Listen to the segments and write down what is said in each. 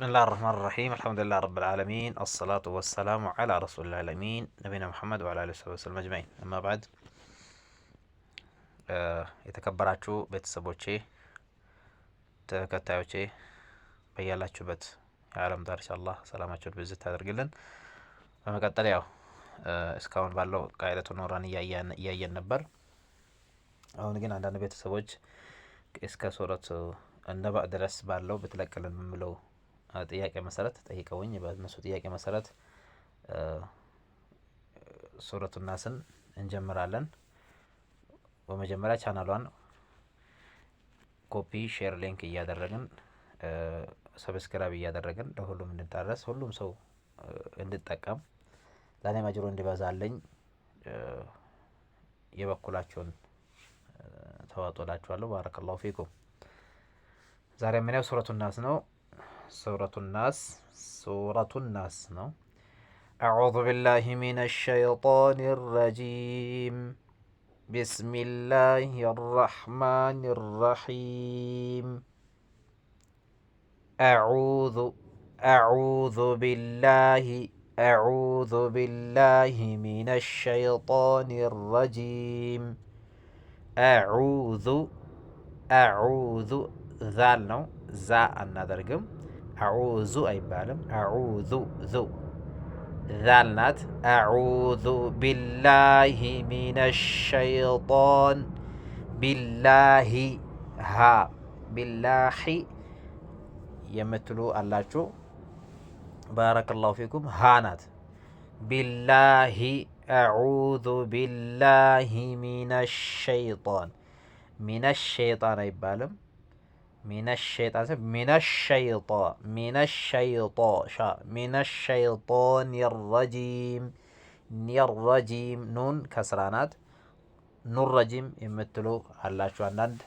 بسم الله الرحمن الرحيم، الحمد لله رب العالمين، الصلاة والسلام على رسول الله الأمين نبينا محمد وعلى آله وصحبه وسلم أجمعين، أما بعد። የተከበራችሁ ቤተሰቦቼ፣ ተከታዮቼ፣ በያላችሁበት የዓለም ዳርቻ አላህ ሰላማችሁን ብዝት ያደርግልን። በመቀጠል ያው እስካሁን ባለው ቃኢደቱ ኑራን እያየን ነበር። አሁን ግን አንዳንድ ቤተሰቦች እስከ ሱረቱ ነባእ ድረስ ባለው ብትለቅልን የምለው ጥያቄ መሰረት ጠይቀውኝ በእነሱ ጥያቄ መሰረት ሱረቱ ናስን እንጀምራለን። በመጀመሪያ ቻናሏን copy፣ share፣ link እያደረግን፣ subscribe እያደረግን ለሁሉም እንድዳረስ፣ ሁሉም ሰው እንድጠቀም፣ ለእኔም አጅሩ እንዲበዛልኝ የበኩላችሁን ተዋጡ እላችኋለሁ። بارك الله فيكم። ዛሬ የምናየው ሱረቱ ናስ ነው። ሱረቱ ናስ፣ ሱረቱ ናስ ነው። أعوذ بالله من الشيطان الرجيم، بسم الله الرحمن الرحيم። أعوذ، أعوذ بالله، أعوذ بالله من الشيطان الرجيم። أعوذ፣ أعوذ ዛል ነው። ዛ አናደርግም። أعوذ አይባልም። أعوذ ዙ ዛል ናት። أعوذ بالله من الشيطان፣ بالله ሃ፣ بالله የምትሉ አላችሁ። بارك الله فيكم። ሃ ናት። بالله، أعوذ بالله من الشيطان። من الشيطان አይባልም። من الشيطان፣ من الشيطا من الشيطا ሻ من الشيطان الرجيم፣ الرجيم ኑን ከስራ ናት። ኑር رجيم የምትሉ አላችሁ፣ አንዳንድ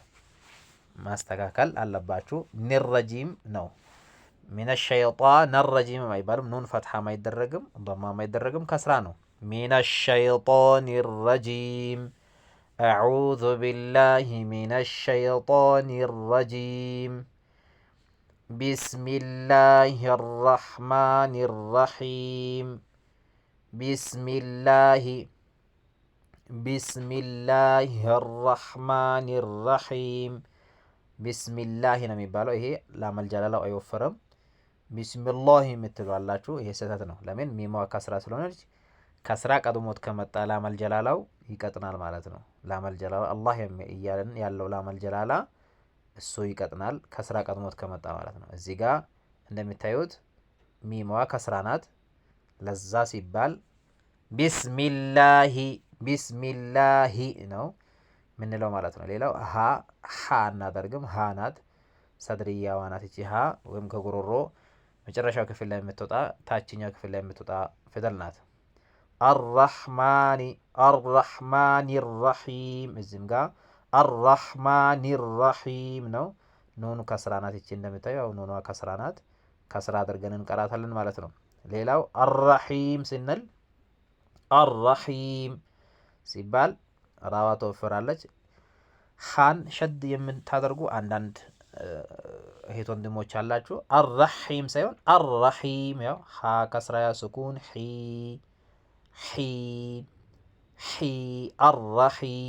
ማስተካከል አለባችሁ። الرجيم ነው። من الشيطان الرجيم አይባልም። ኑን ፈትሐም አይደረግም፣ ዶማም አይደረግም፣ ከስራ ነው። من الشيطان الرجيم، أعوذ بالله من الشيطان الرجيم، بسم الله الرحمن الرحيم። بسم الله، بسم الله الرحمن الرحيم። بسم الله ነው የሚባለው። ይሄ ላመል ጀላላው አይወፈርም። بسم الله የምትሉ አላችሁ። ይሄ ስህተት ነው። ለምን? ሚሟ ከስራ ስለሆነች ከስራ ቀድሞት ከመጣ ላመል ጀላላው ይቀጥናል ማለት ነው። ላመል ጀላላ አላህ እያለን ያለው ላመል ጀላላ እሱ ይቀጥናል ከስራ ቀድሞት ከመጣ ማለት ነው። እዚህ ጋር እንደሚታዩት ሚሟ ከስራ ናት። ለዛ ሲባል بسم الله፣ بسم الله ነው ምንለው ማለት ነው። ሌላው ሀ ሀ አናደርግም። ሀ ናት፣ ሰድርያዋ ናት። እቺ ሀ ወይም ከጉሮሮ መጨረሻው ክፍል ላይ የምትወጣ፣ ታችኛው ክፍል ላይ የምትወጣ ፊደል ናት። الرحمن، الرحمن الرحيم። እዚህም ጋር الرحمن الرحيم ነው። ኑኑ ከስራ ናት። እቺ እንደምታዩ ያው ኑኗ ከስራ ናት። ከስራ አድርገን እንቀራታለን ማለት ነው። ሌላው الرحيم ስንል፣ الرحيم ሲባል ራዋ ተወፍራለች። ሃን ሸድ የምታደርጉ አንዳንድ እህት ወንድሞች አላችሁ። الرحيم ሳይሆን الرحيم፣ ያው ሀ ከስራ ስኩን ሒ ሒ ሒ الرحي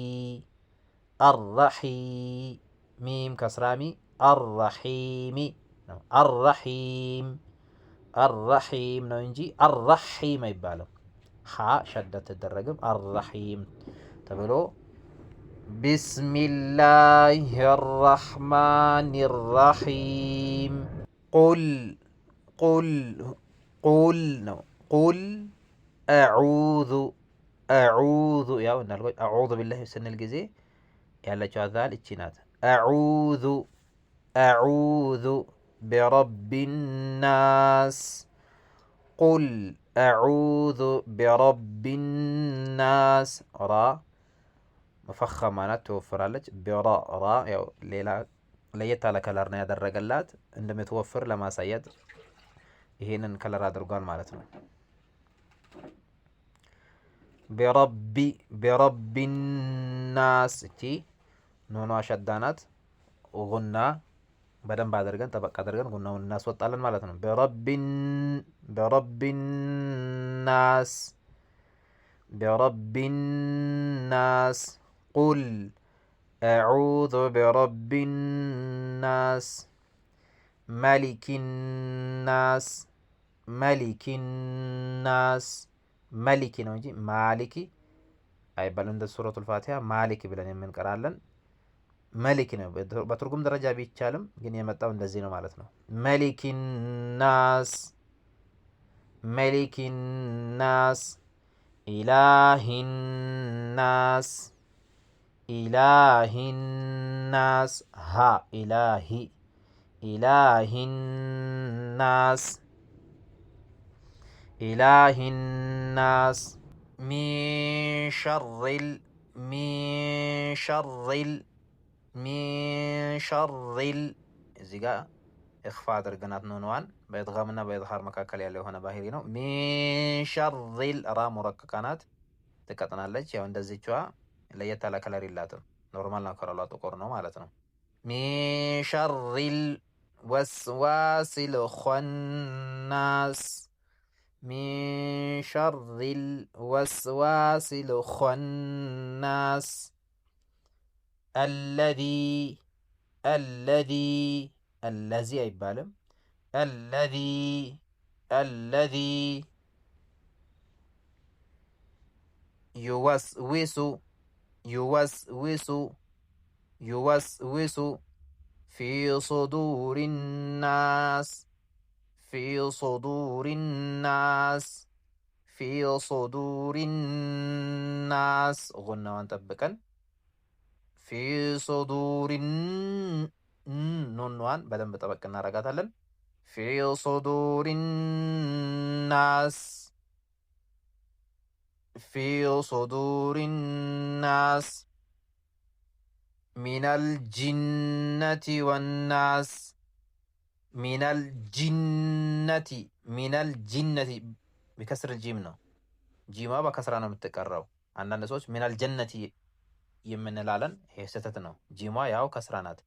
الرحي ሚም ከስራ ሚ الرحيم ነው። الرحيم፣ الرحيم ነው እንጂ الرحيم አይባልም። ሀ ሸድ አትደረግም። الرحيم ተብሎ بسم الله الرحمن الرحيم። قل، قل، قل ነው። قل أعوذ፣ أعوذ ያው እንዳልኩ أعوذ بالله ስንል ጊዜ ያለችው ዛል እቺ ናት። أعوذ، أعوذ برب الناس። قل أعوذ برب الناس። ራ مفخمة ናት፣ ትወፍራለች። ቢራ ራ ያው ሌላ ለየት ያለ color ነው ያደረገላት፣ እንደምትወፍር ለማሳየት ይሄንን color አድርጓል ማለት ነው። برب، برب الناس እቺ ኑኗ ሸዳ ናት። ጉና በደንብ አድርገን ጠበቅ አድርገን ጉናውን እናስወጣለን ማለት ነው። برب الناس برب الناس قل أعوذ برب الناس ملك الناس ملك الناس ملك ነው እንጂ مالك አይባልም። እንደ ሱረቱል ፋቲሃ مالك ብለን የምንቀራለን ملك ነው። በትርጉም ደረጃ ቢቻልም ግን የመጣው እንደዚህ ነው ማለት ነው። ملك الناس ملك الناس إله الناس إله الناس ሀ إله إله الناس إله الناس من شر من شر من شر እዚህ ጋ إخفاء አድርገናት ኑንዋን በኢድጋምና በኢዝሃር መካከል ያለው የሆነ ባህሪ ነው። من شر ራ مرققة ናት፣ ትቀጥናለች። ያው እንደዚችዋ ለየት ያለ color የላትም። Normal ነው፣ ከለሯ ጥቁር ነው ማለት ነው። من شر الوسواس الخناس من شر الوسواس الخناس الذي الذي الذي አይባልም። الذي الذي يوسوس يوسوس يوسوس في صدور الناس في صدور الناس في صدور الناس ጉናዋን ጠብቀን في صدور ኑንዋን በደንብ ጠበቅ እናረጋታለን። في صدور الناس في صدور الناس من الجنة والناس من الجنة من الجنة بكسر الجيم ነው። ጂማ በከስራ ነው የምትቀራው። አንዳንድ ሰዎች من الجنة የምንላለን፣ ይሄ ስህተት ነው። ጂማ ያው ከስራ ናት።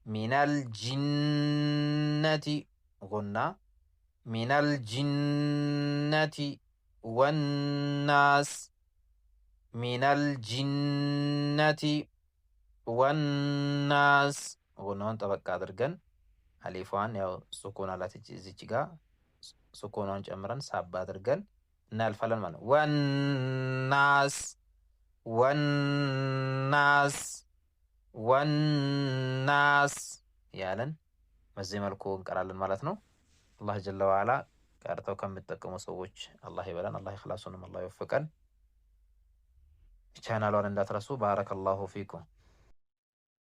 من الجنة ጉና من الجنة والناس من الجنة والناس ጉናውን ጠበቅ አድርገን አሊፏን ያው ሱኩን አላት እዚች ጋ ሱኩኗን ጨምረን ሳብ አድርገን እናልፋለን ማለት ነው። والناس والناس والناس ያለን በዚህ መልኩ እንቀራለን ማለት ነው። አላህ جل وعلا ቀርተው ከሚጠቀሙ ሰዎች አላህ ይበለን። አላህ ኢኽላሱንም አላህ ይወፍቀን። ቻናሏን እንዳትረሱ። بارك الله فيكم።